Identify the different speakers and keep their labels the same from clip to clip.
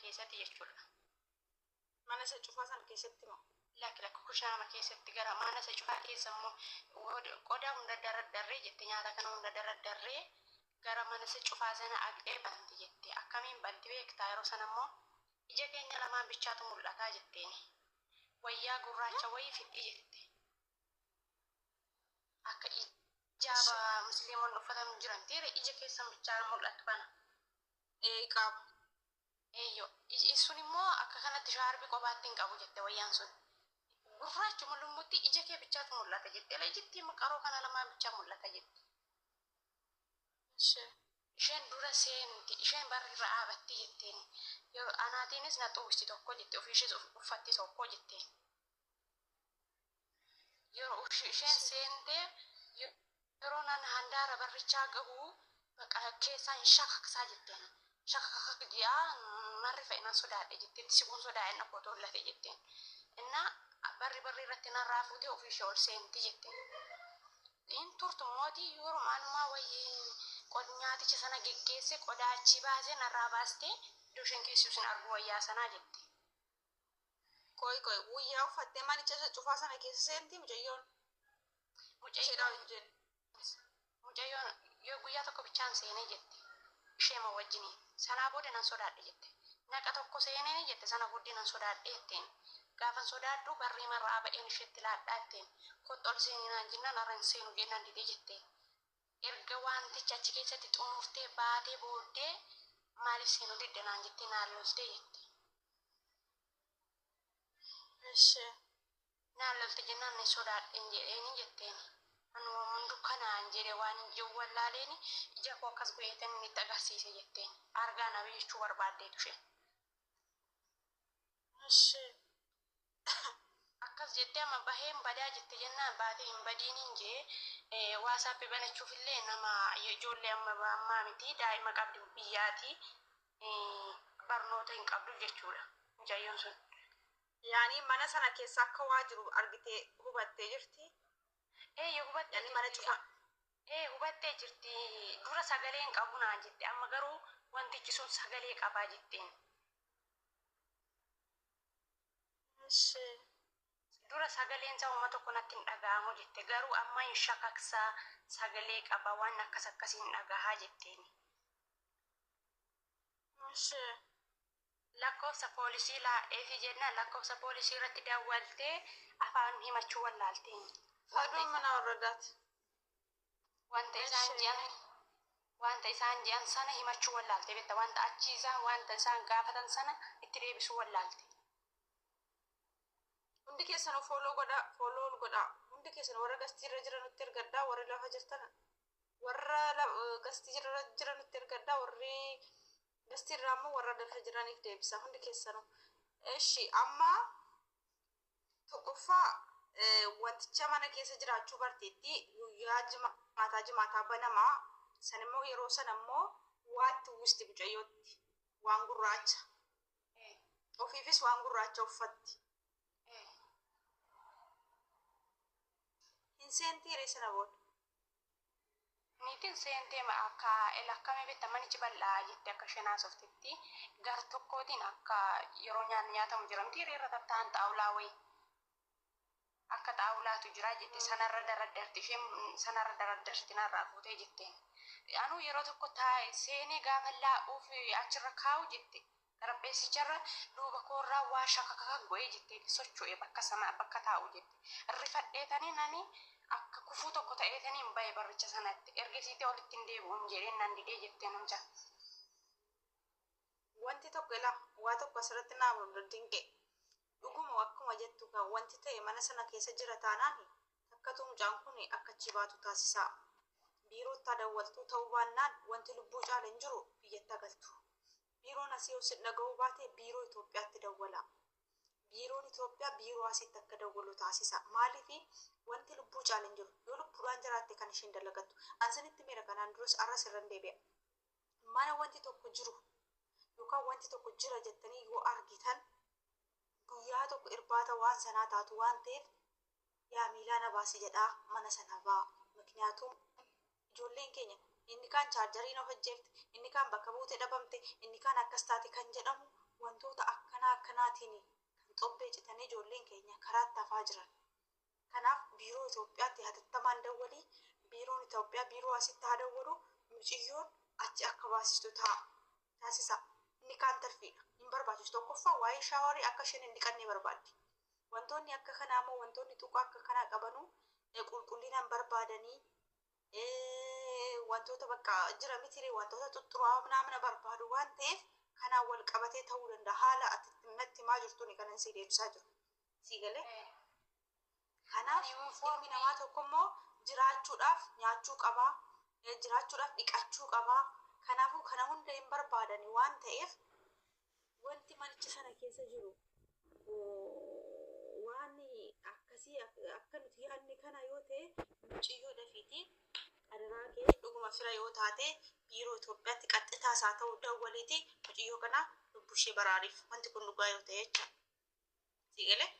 Speaker 1: keessatti jechuudha.
Speaker 2: Mana isa cufaa sana keessatti moo?
Speaker 1: Lakki lakki kushinaama keessatti gara mana isa cufaa keessa immoo qodaa hunda daraddarree jette nyaata kana hunda daraddarree gara mana isa cufaa sana aqxee banti jette. Akkamiin banti beektaa yeroo sana immoo ija keenya lamaan bichaatu mul'ataa jetteeni. Wayyaa gurraacha wayii fidhi jette. Akka ijaaba musliimonni uffatan jiran tiire ija keessan bichaa mul'atu kana.
Speaker 2: Ee qabu.
Speaker 1: Eeyyo sun immoo akka kanatti shaarbii qobaatti hin qabu jette wayyaan sun. Gurraachuma lummutti ija kee bichaatu mul'ata jette. Ela ijittii qaroo kana lamaan bichaa mul'ata jette.
Speaker 2: Ishee.
Speaker 1: Isheen dura seenti isheen barri irra dhaabatti jetteen. Yeroo anaatiinis na xuwwisti tokko jette ofii ishees uffatti tokko jetteen. Yeroo isheen seentee yeroo nan handaara barrichaa gahu baqa keessaan shakaksaa jetteen. Shakakak ji'a narri fe'e nan sodaadhe jetteen siquun sodaa'e na koo tollate jetteen. Innaa barri barri irratti narraa fuutee ofii ishee ol seenti jetteen. In turtu mootii yeroo maanumaa wayii nyaaticha sana geggeesse qodaa achi baasee narraa baastee iddoo isheen keessu sin argu wayyaa sanaa jette.
Speaker 2: Qoy qoy guyyaa uffattee manicha isa cufaa sana keessa seenti mucayyoon. Isheedhaa
Speaker 1: Mucayyoon
Speaker 2: wajjin.
Speaker 1: Mucayyoon yoo guyyaa tokko bichaan seenee jette isheema wajjiniin sanaa booda nan sodaadhe jette. Naqa tokko seenee jette sana booddee nan sodaadhe jetteen. Gaafan sodaadhu barrii marraa ba'een isheetti laadhaa jetteen. Kottu ol seenii naan jennaan har'a hin seenu jennaan didee jetteen. Erga wanticha achi keessatti xumurtee baatee booddee maaliif seenuu didde naan jettee naan loltee jette.
Speaker 2: Ishee.
Speaker 1: Naan lolte jennaan ni sodaadheen jedheeni jetteen. Anuma hundu kanaan jedhe waan hin jiru wallaaleeni ija koo akkas godheetan inni itti agarsiise jetteen. Argaa na jechuu barbaaddeetu isheen.
Speaker 2: Ishee.
Speaker 1: Akkas jettee amma baheen badaa jette jennaan baatee hin badiiniin jee WhatsApp banachuuf illee nama ijoollee amma ammaa miti daa'ima qabdi biyyaati barnoota hin qabdu jechuudha mucayyoon sun.
Speaker 2: Yaani mana sana keessa akka waa jiru argitee hubattee jirti.
Speaker 1: Ee hubattee
Speaker 2: Yaani mana
Speaker 1: jirti.
Speaker 2: cufaa.
Speaker 1: Ee hubattee jirti. Dura sagalee hin qabu naan jette amma garuu wantichi sun sagalee qabaa jetteen.
Speaker 2: Ishee.
Speaker 1: Dura sagaleen isaa uummata tokko natti hin dhaga'amu jette garuu amma hin shakaksaa sagalee qaba waan akkas akkasii hin dhagahaa jetteen.
Speaker 2: Ishee.
Speaker 1: Lakkoofsa poolisii laa'eefi jennaan lakkoofsa poolisii irratti dawwaltee afaan himachuu wallaalteen.
Speaker 2: Aduun mana warradaati.
Speaker 1: Wanta isaan
Speaker 2: Ishee.
Speaker 1: je'an wanta isaan je'an sana himachuu wallaalte beekta wanta achi isaan wanta isaan gaafatan sana itti deebisuu wallaalte.
Speaker 2: Hundi keessanuu follow godhaa follow godhaa. Hundi keessan warra gastii irra jiranutti ergadhaa warri lafa jirtan warra gastii irra jiranutti ergadhaa warri gastii irraa immoo warra lafa jiraniif deebisa hundi keessanuu. Eshi amma tokkoffaa wanticha mana keessa jiraachuu barteetti guyyaa jimaataa jimaataa banamaa san immoo yeroo sana immoo waatti uwwisti mucayyootti waan gurraacha ofiifis waan gurraacha uffatti. Hin seentii sana booda.
Speaker 1: Niitiin seentee akka akkamii beekta manichi bal'aa jette akka isheen haasoftetti gar tokkootiin akka yeroo nyaanni nyaatamu jiramti hiriirra tatta'an xaawulaa wayii akka xaawulaatu jira jette sanarra daraddarti isheen sanarra daraddarti narraa fuutee jetteen. Anuu yeroo tokko taa'e seenee gaafa laa'uuf achirra kaa'u jette xarapheessicharra duuba koorraa waa shakakaka go'ee jette socho'e bakka sana bakka taa'u jette. Rifadheetanii nani akka kufuu tokko ta'eetanii hin bahe barricha sanatti ergasiitee olitti hin deebi'uun jedheen nan didee jetteen humja.
Speaker 2: Wanti tokko ilaa waa tokko asirratti naa dinqe. Dhuguma akkuma jettu kan wanti ta'e mana sana keessa jira taanaan takkatu mucaan kun akka achi baatu taasisaa. Biirootti dawwaltuu ta'uu baannaan wanti lubbuu caala hin jiru biyyatti galtu. Biiroon asii yoo sin dhaga'uu baate biiroo Itoophiyaatti dawwala. Biiroon Itoophiyaa biiroo asitti akka dawwalu taasisa. Maaliif wanti lubbuu caala hin jiru yoo lubbuudhaan jiraatte kan isheen dalagattu. An sinitti miira kanaan duras arras irra hin deebi'a. Mana wanti tokko jiru yookaan wanti tokko jira jettanii yoo argitan guyyaa tokko irbaata waan sanaa taatu waan ta'eef yaa miilaa na baasi jedhaa mana sana ba'a. Mikniyaatum ijoolleen keenya inni kaan chaarjariin of ajjeefte, inni kaan bakka buute dhabamte, inni kaan akkas taate kan jedhamu Wantoota akkanaa akkanaatiin kan xobbee citanii ijoolleen keenya karaatti hafaa jiran. Kanaaf biiroo Itoophiyaatti hatattamaan dawwalii, biiroon Itoophiyaa biiroo asitti haa dawwalu, mucayyoon achi akka baasistu ta'a taasisa. Inni kaan tarfiidha. Hin barbaachisu. Tokkoffaa waa'ee shaaworii akka isheen hin dhiqanne barbaaddi. Wantoonni akka kanaa immoo wantoonni tuqaa akka kanaa qabanuu qulqullinaan barbaadanii wantoota bakka jira miti, wantoota xuxxuraa'aa namna barbaadu waan ta'eef kanaan wal qabatee ta'uu danda'a. Haala ati natti himaa jirtuuni kanan si deebisaa jiru. Sii galee? Kanaaf ilmi namaa tokko immoo jiraachuudhaaf nyaachuu qabaa, jiraachuudhaaf dhiqachuu qabaa. Kanaafuu kana hunda hin barbaadani waan ta'eef wanti manicha sana keessa jiru waan akkasii akka nuti yaadne kana yoo ta'e, mucayyoo dafiitii adaraa kee dhuguma fira yoo taate biiroo Itoophiyaatti qaxxitaas haa ta'u dawwaliiti mucayyoo kana lubbuu ishee baraariif, wanti kun dhugaa yoo ta'e jecha. Sii galee?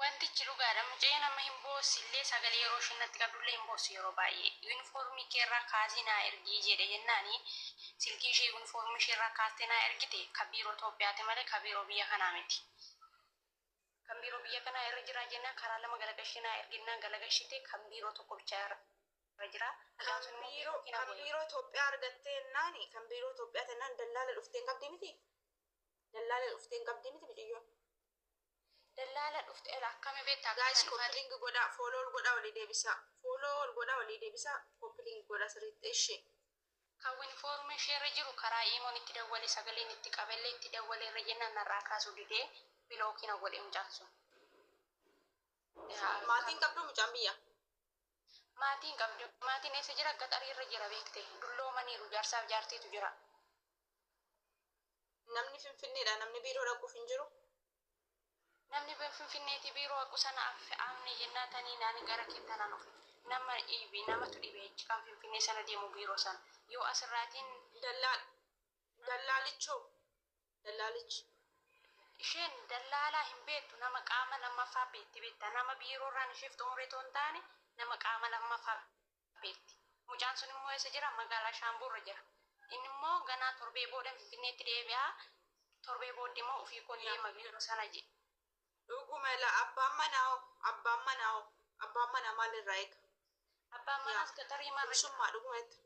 Speaker 1: Wantichi dhugaadha. Mucayyoo nama hin boossillee, sagalee yeroo isheen natti qabdullee hin boossu yeroo baay'ee. Yuunifoormii keerraa kaasii naa ergii jedhe jennaani, silkii ishee yuunifoormii isheerraa kaastee naa ergite, kan biiroo Itoophiyaati malee kan biiroo biyya kanaa miti. Kan biiroo biyya kanaa irra jira jennaan, karaa lama galagashee naa erginnaan galagashite, kan biiroo tokko bichaa irra jira.
Speaker 2: Kan biiroo Itoophiyaa argattee jennaani, kan biiroo Itoophiyaa jennaan dallaala dhuftee hin qabdi miti? Dallaala dhuftee hin qabdi miti mucayyoon?
Speaker 1: Dallaala dhufte akkami beektaa?
Speaker 2: Guys, copy link godhaa, follow godhaa, walii deebisaa. Follow godhaa, walii deebisaa, copy link godhaa sirriitti ishee.
Speaker 1: Kan yuunifoormii isheerra jiru karaa iimoon itti dawwale, sagaleen itti qabellee itti dawwale irra jennaan narraa kaasuu didee block na godhe mucaan sun.
Speaker 2: Maatiin qabdu mucaan biyya?
Speaker 1: Maatiin qabdu. Maatiin eessa jira? Gaxarii irra jira beekte. Dulloomaniiru, jaarsaaf jaartiitu jira.
Speaker 2: Namni Finfinneedha, namni biiroo dhaquuf hin jiru.
Speaker 1: Namni Finfinneetii biiroo haqu sana amne jennaa tanii naani gara keettanaan dhufe. Nama dhiibe, namatu dhibe jechi kan Finfinnee sana deemu biiroo sana. Yoo asirraatiin
Speaker 2: Dallaal dallaalichoo dallaalichi.
Speaker 1: Isheen dallaalaa hin beektu, nama qaama lammaffaa beekti beekta. Nama biiroorraan isheef xumuree otoo hin taane nama qaama lammaffaa beekti. Mucaan sun immoo eessa jira? Magaalaa Shaambuurra jira. Inni immoo ganaa torbee booda Finfinneetti deebi'a. Torbee booddee immoo ofii koon deema biiroo sana jedhe.
Speaker 2: Dhuguma ilaa abbaan manaa maalirraa eega?
Speaker 1: Abbaan manaas gaxarii marra jira.
Speaker 2: Bilisummaa dhuguma itti.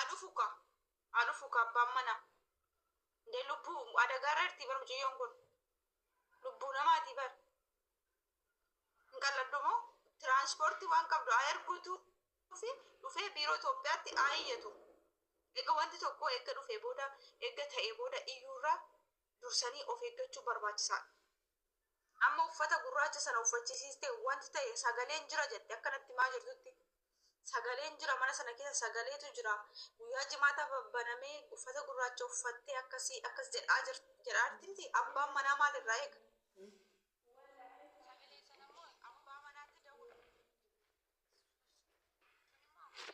Speaker 2: Adhufu ka abbaan manaa. Ndee lubbuu adagaarra jirti bar mucayyoon kun. Lubbuu namaati bar. Hin qalladhu moo tiraanspoortii waan qabdu haa erguutu fi dhufee biiroo Itoophiyaatti haa iyyatu. Egaa wanti tokko eegga dhufee booda, eegga ta'ee booda iyyuurraa dursanii of eeggachuu barbaachisaadha. Amma uffata gurraacha sana uffachisiistee wanti ta'e sagaleen jira jette akkanatti maa jirtutti. Sagaleen jira, mana sana keessa sagaleetu jira. Guyyaa jimaataa babbanamee uffata gurraacha uffattee akkasii akkas jedhaa jedhaa jirti. Abbaan manaa maalirraa eega?
Speaker 1: Sagalee sana immoo
Speaker 2: Abbaa manaatti dawwala.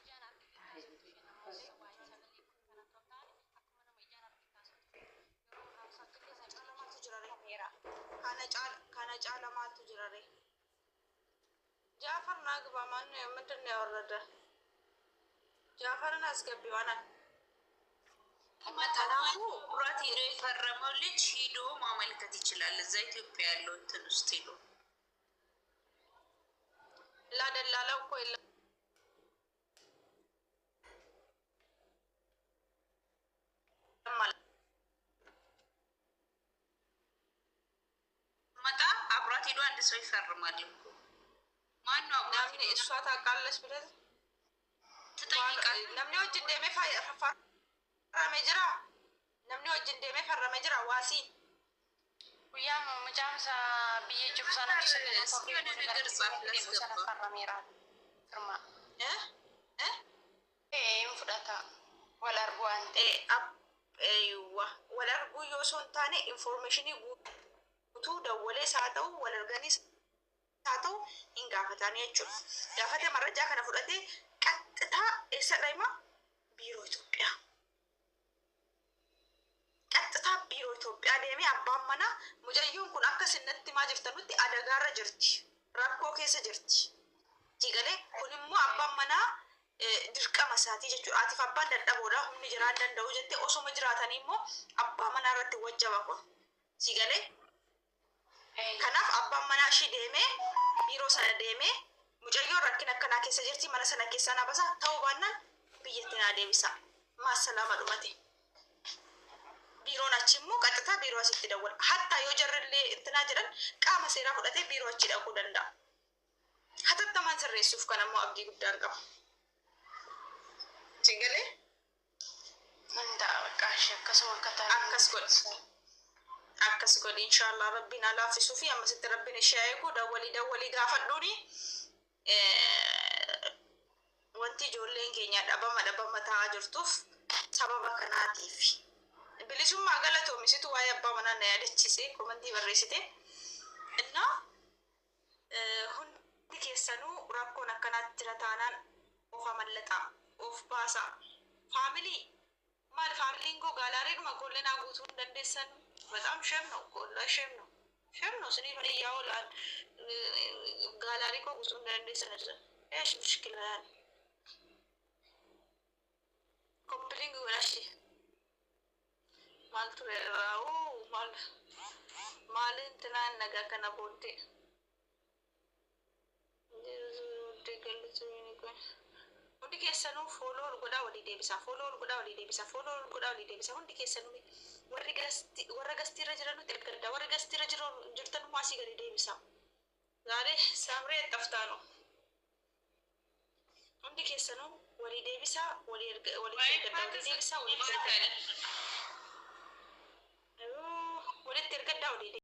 Speaker 1: ijaan argite haasoftu isheen ammoo waa'ee sagalee kun kana otoo hin taane akkuma nama ijaan argite haasoftu. Yeroo haasoftu illee
Speaker 2: Kana
Speaker 1: sagalee
Speaker 2: caala maaltu jira ree?
Speaker 1: kameera.
Speaker 2: Kana caala maaltu jira ree? Jaafar naa ግባ። ማን ነው? ምንድን ነው ያወረደ? ጃፈርን አስገቢው አናት።
Speaker 3: Kanaafuu አብሯት ሄዶ የፈረመው ልጅ ሂዶ ማመልከት ይችላል። እዛ ኢትዮጵያ ያለው እንትን ውስጥ ሄዶ
Speaker 2: ላደላላው እኮ የለም ማለት
Speaker 3: መጣ አብሯት ሄዶ አንድ ሰው ይፈርማል እኮ። ማነው አብሯት
Speaker 2: namni
Speaker 3: ሄዶ
Speaker 2: እሷ ታውቃለች ብለህ
Speaker 3: ትጠይቃለህ?
Speaker 2: Namni wajjin deemee farrame jira. Namni wajjin deemee farrame jira waasii.
Speaker 1: Guyyaa mucaan isaa biyya jiru sanatti sagalee
Speaker 3: እስኪ
Speaker 1: torbee
Speaker 3: የሆነ
Speaker 1: booda gara
Speaker 3: ነገር ጻፍ
Speaker 1: Finfinneetti deemu sana
Speaker 3: ላስገባ።
Speaker 1: farrameera firma.
Speaker 2: እ እ
Speaker 1: Ee hin fudhata. Wal argu waan ta'eef.
Speaker 2: Eeywa, wal arguu yoo osoo hin taane informationii guutuu dawwalees haa ta'u, wal arganiis haa ta'u, hin gaafatanii jechuudha. Gaafatee marrajaa kana fudhatee qaxxitaa eessa dhayima? Biiroo Itoophiyaa. Qaxxitaa biiroo Itoophiyaa deemee abbaan manaa mucayyoon kun akka sinnatti himaa jirtanutti adagaarra jirti. Rakkoo keessa jirti. Jigalee kun immoo abbaan manaa Dirqama isaatii jechuudha. Atiif abbaan dadhaboodha, humni jiraan danda'u jettee osoma jiraatanii immoo abbaa manaa irratti wajjaba kun. Si galee? Kanaaf abbaan manaa ishii deemee, biiroo sana deemee, mucayyoon rakkina akkanaa keessa jirti, mana sana keessaa na basa, ta'uu baannaan biyyatti naa deebisa. Maasalaama, dhumate. Biiroon achi immoo qaxxitaa biiroo asitti dawwala. Hattaa yoo jarrillee intinaa jedhan, qaama seeraa fudhatee biiroo achi dhaquu danda'a. Hatattamaan sirreessuuf kan ammoo abdii guddaan qaba. Si galee?
Speaker 1: Nan ta'a, bakka ishee akkasuma akka ta'a.
Speaker 2: Akkas godhi. Akkas godhi, inshallah rabbiin haa laaffisuu fi ammasitti rabbiin ishee eegu. Dawwalii, dawwalii gaafadhuuni. Wanti ijoolleen keenya dhabama dhabama ta'aa jirtuuf sababa kanaatiif. Bilisummaa, galatoomisitu waa'ee abbaa manaa na yaadachiise komantii barreessite. Innaa hundi keessanuu rakkoon akkanaatti jira taanaan of amallaxaa, of baasaa. Family maal, familyn koo gallerydhuma koollee naa guutuu hin dandeessan. በጣም shame ነው እኮ፣ shame ነው፣ shame ነው። ስኒ yaa olaan gallery koo guutuu hin dandeessan ibsan. ايش مشكلة يعني؟ Copy link godhashi. Maal ture irraa maal maal intinaan nagaa kana booddee. Hundi keessanuu follow ol godhaa walii deebisaa, follow ol godhaa walii deebisaa, follow ol godhaa walii deebisaa. Hundi keessanuu warri guest, warra guestiirra jiranutti ergaddaa, warri guestiirra jirtan immoo asii gadi deebisaa. ዛሬ ሳምሬ ጠፍታ ነው። Hundi keessanuu walii deebisaa, walii erga, walii ergaddaa, walii deebisaa, walii ergaddaa, walitti ergaddaa, walii.